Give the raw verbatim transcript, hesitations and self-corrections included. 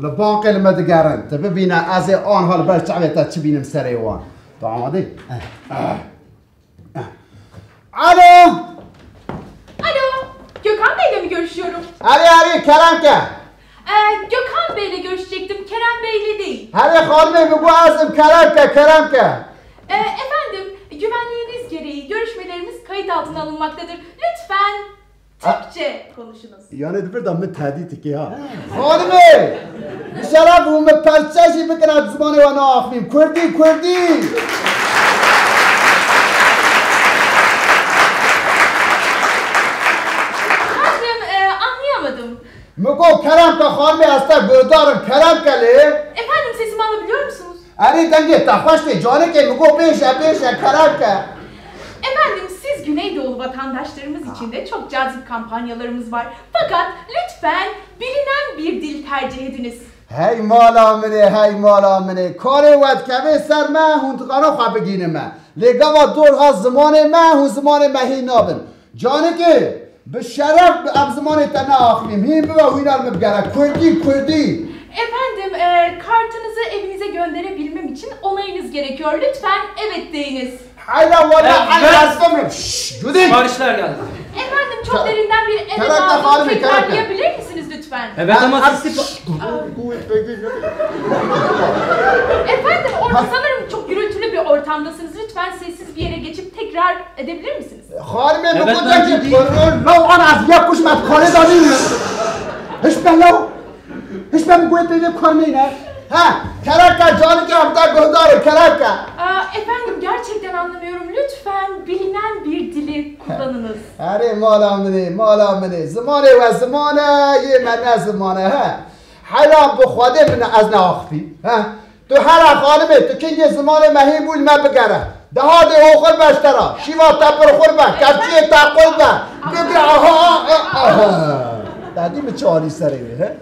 Li bankê li me digerin. Tu bibîne ez ê anha li ber çavê te çi bînim serê wan. Tu amadî? Alo! Alo, Gökhan Bey'le mi görüşüyorum? Erê, erê, kerem ke. Ee, Gökhan Bey'le görüşecektim, Kerem Bey'le değil. Herê xanimê, min got ez im, kerem ke, kerem ke. Ee, efendim, güvenliğiniz gereği görüşmelerimiz kayıt altına alınmaktadır. Lütfen Türkçe konuşunuz. Yanê di vir de min tehdît dike ha. Xanimê! Bi şeref û min perçe jî bikin, ez zimanê we naaxivîm. Kurdî, kurdî! Efendim, e, anlayamadım. Min got kerem ke xanimê, ez te guhdar im, kerem ke lê. Efendim, sesimi alabiliyor musunuz? Erê, dengê te xweş tê, canikê, min got bêje, bêje, kerem ke. Efendim, siz Güneydoğulu vatandaşlarımız için de çok cazip kampanyalarımız var. Fakat lütfen bilinen bir dil tercih ediniz. Hey mala min ê, hey mala min ê. Karê we dikeve ser me, hûn dikarin xwe bigihînin me. Lê gava dor ha zimanê me, hûn zimanê me hîn nabin. Canikê, bi şeref bi em zimanê te neaxivîm. Hîn bibe wîna li min bigere. Kurdî, kurdî. Efendim, e, kartınızı evinize gönderebilmem için onayınız gerekiyor. Lütfen evet deyiniz. Heyla wala Evet. el ez bimrim. Şşş, Cudî. Siparişler geldi. Efendim, çok Kerem, derinden bir evet kerem aldım. Tekrarlayabilir misiniz lütfen? Evet ama siz sipar... Efendim, orada sanırım çok gürültülü bir ortamdasınız. Lütfen sessiz bir yere geçip tekrar edebilir misiniz? Xanimê, min Evet, got ben dengê Cudî. Kurun, law an ez ya kuş me xanê danî. Hiç ben law. Hiç ben bu peyvê kar neyne. Ha, kerem ke, canikê, em te guhdar in, kerem ke. Aa, efendim, gerçekten anlamıyorum. Lütfen bilinen bir dili kullanınız. Erê mala min ê, mala min ê. Zimanê we ziman e, yê me ne ziman e, he. Heyla bi Xwedê min ez neaxivîm, he. Tu here xanimê, tu kengê zimanê me hîn bû li me bigere. Dehadê oxir be ji te re, şîva te pir xur be, kevçiyê te qul be. Bigire, aha, aha. Te dî min çi anî serê wê, he?